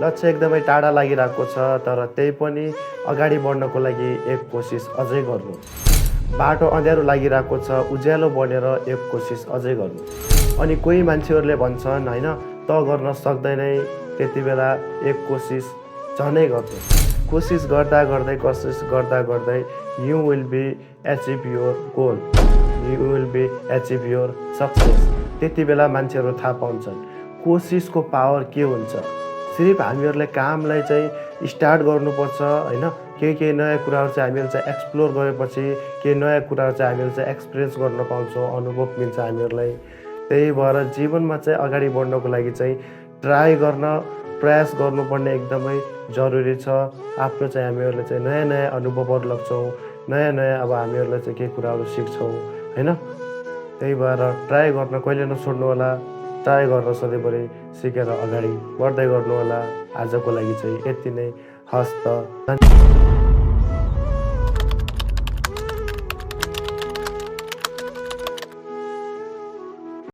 लक्ष्य एकदमै टाढा लागिरहेको छ, तर त्यही पनि अगाडि बढ्नको लागि एक कोसिस अझै गर्नु। बाटो अँध्यारो लागिरहेको छ, उज्यालो बनेर एक कोसिस अझै गर्नु। अनि कोही मान्छेहरूले भन्छन् होइन त गर्न सक्दैनै, त्यति बेला एक कोसिस झनै गर्नु। कोसिस गर्दा गर्दै you will be achieve your goal, you will be achieve your success. त्यति बेला मान्छेहरू थाहा पाउँछन् कोसिसको पावर के हुन्छ। सिर्फ हामीहरूले कामलाई चाहिँ स्टार्ट गर्नुपर्छ होइन। केही नयाँ कुराहरू चाहिँ हामीहरू चाहिँ एक्सप्लोर गरेपछि केही नयाँ कुराहरू चाहिँ हामीहरू चाहिँ एक्सपिरियन्स गर्न पाउँछौँ, अनुभव मिल्छ हामीहरूलाई। त्यही भएर जीवनमा चाहिँ अगाडि बढ्नको लागि चाहिँ ट्राई गर्न, प्रयास गर्नुपर्ने एकदमै जरुरी छ। आफ्नो चाहिँ हामीहरूले चाहिँ नयाँ अनुभवहरू लाग्छौँ, नयाँ अब हामीहरूलाई चाहिँ केही कुराहरू सिक्छौँ होइन। त्यही भएर ट्राई गर्न कहिले नछोड्नु होला, ट्राई गर्न सधैँभरि सिकेर अगाडि बढ्दै गर्नु होला। आजको लागि चाहिँ यति नै। हस्त।